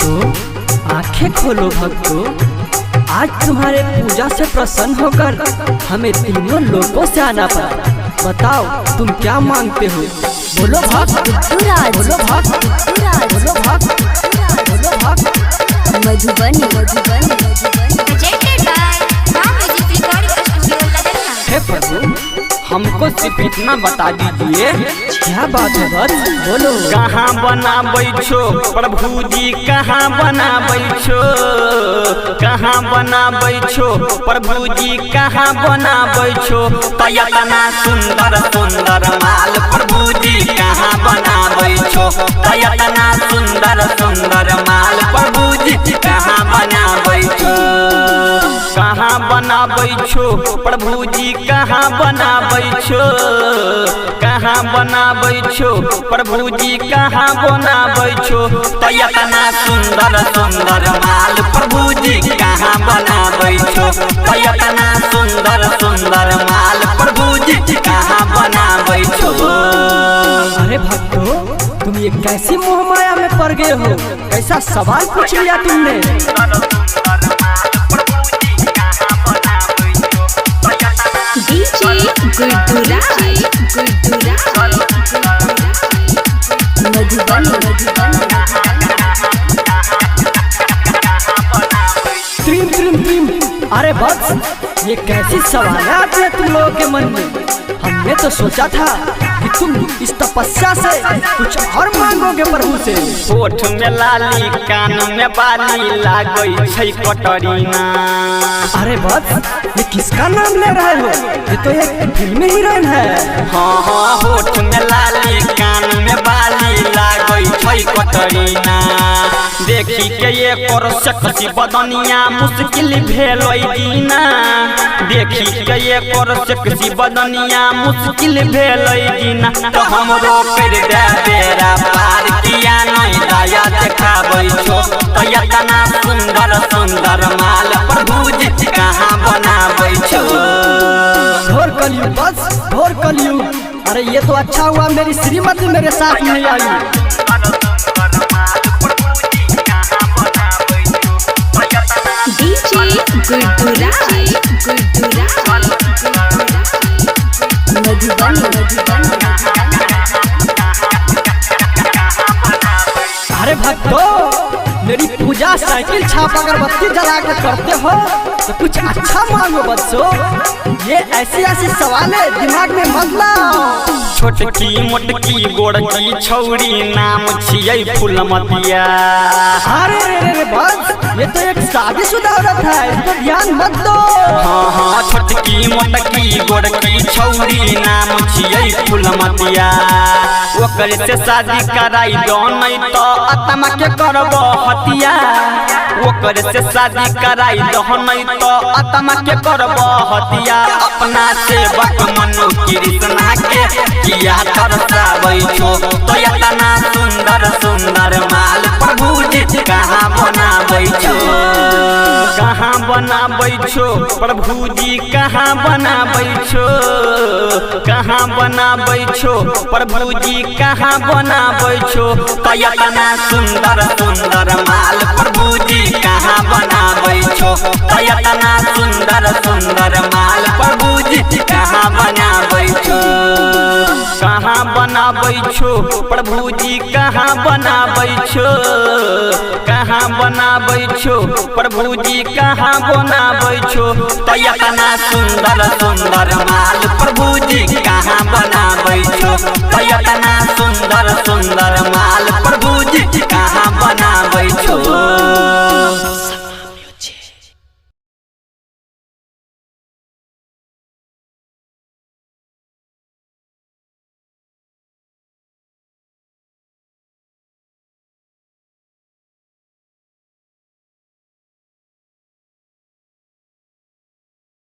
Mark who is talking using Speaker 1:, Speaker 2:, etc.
Speaker 1: भक्तों, आंखें खोलो भक्तों, आज तुम्हारे पूजा से प्रसन्न होकर हमें तीनों लोगों से आना पड़ा। बताओ तुम क्या मांगते हो? बोलो भक्त, बोलो भक्त, बोलो भक्त, बोलो भक्त।
Speaker 2: Madhubani Madhubani Madhubani.
Speaker 3: Presented by Maa Music Recording Studio, Ladania.
Speaker 4: हे प्रभु, हमको सिर्फ इतना बता दीजिए।
Speaker 1: क्या बात है भक्त, बोलो।
Speaker 4: कहाँ बनाबै छो प्रभु जी, कहाँ बनाबै छो? कहाँ बनाबै छो प्रभु जी, कहाँ बनाबै छो? त एतना सुन्दर सुन्दर माल प्रभु जी कहाँ बनाबै छो? त एतना सुन्दर सुन्दर माल प्रभु जी कहाँ बनाबै छो? कहाँ बनाबै छो प्रभु जी, कहाँ बनाबै छो? कहाँ बनाबै छो प्रभु जी, कहाँ बनाबै छो? त एतना सुन्दर सुन्दर माल प्रभु जी कहाँ बनाबै छो? त एतना सुन्दर सुन्दर माल प्रभु जी कहाँ बनाबै छो?
Speaker 1: अरे भक्तों, तुम ये कैसी मोह माया में पड़ गए हो? कैसा सवाल पूछ लिया तुमने?
Speaker 2: डीजे गुड्डू गुड्डू, मधुबनी मधुबनी।
Speaker 1: त्रीम त्रीम त्रीम। अरे बस, ये कैसी सवाल आते हैं तुम लोगों के मन में? हमने तो सोचा था कि तुम इस तपस्या से कुछ और मांगोगे प्रभु से।
Speaker 4: होठ में लाली, कान में बाली, लागै छै कटरीना।
Speaker 1: अरे बस, ये किसका नाम ले रहे हो? ये तो एक फिल्मी हीरोइन है।
Speaker 4: हाँ हाँ, होठ में लाली, कान में बाली, लागै छै कटरीना। देखी के एकर सेक्सी बदनिया मुश्किल भेलै जीना। देखी के एकर सेक्सी बदनिया मुश्किल भेलै जीना। तो हमरो कर दे बेरा पार, किया नहीं दया देखाबै छो? त एतना सुन्दर सुन्दर माल प्रभु जी कहाँ बनाबै छो?
Speaker 1: घोर कलयुग, बस घोर कलयुग। अरे ये तो अच्छा हुआ मेरी श्रीमती मेरे साथ नहीं आई।
Speaker 2: डीजे गुड्डू गुड्डू, मधुबनी मधुबनी।
Speaker 1: अरे भक्तों, मेरी पूजा साइकिल छाप अगरबत्ती जला कर करते हो तो कुछ अच्छा मांगो बच्चों। ये ऐसी ऐसी सवालें दिमाग में मत लाओ।
Speaker 4: छोटकी मोटकी गोरकी छौरी नाम छियै फूलमतिया।
Speaker 1: अरे रे रे रे बस, ये तो एक शादीशुदा औरत है, इसको ध्यान मत दो।
Speaker 4: हाँ हाँ, छोटकी मोटकी गोरकी छौरी नाम छियै फूलमतिया। ओकर से शादी कराई दो, नहीं तो आत्मा के करब हतिया। ओकर से शादी कराई दो, नहीं तो आत्मा के करब हतिया। अपना सेवक मनु कृष्णा के किया तरसाबै छो? तो एतना सुन्दर सुन्दर माल प्रभु जी कहाँ बनाबै छो? कहाँ बनाबै छो प्रभु जी, कहाँ बनाबै छो? कहाँ बनाबै छो प्रभु जी, कहाँ बनाबै छो? त एतना सुन्दर सुन्दर माल प्रभु जी कहाँ बनाबै छो? त एतना सुन्दर सुन्दर माल प्रभु जी कहाँ बनाबै छो? कहाँ बनाबै छो प्रभु जी, कहाँ बनाबै छो? कहाँ बनाबै छो प्रभु जी, कहाँ बनाबै छो? त एतना सुन्दर सुन्दर माल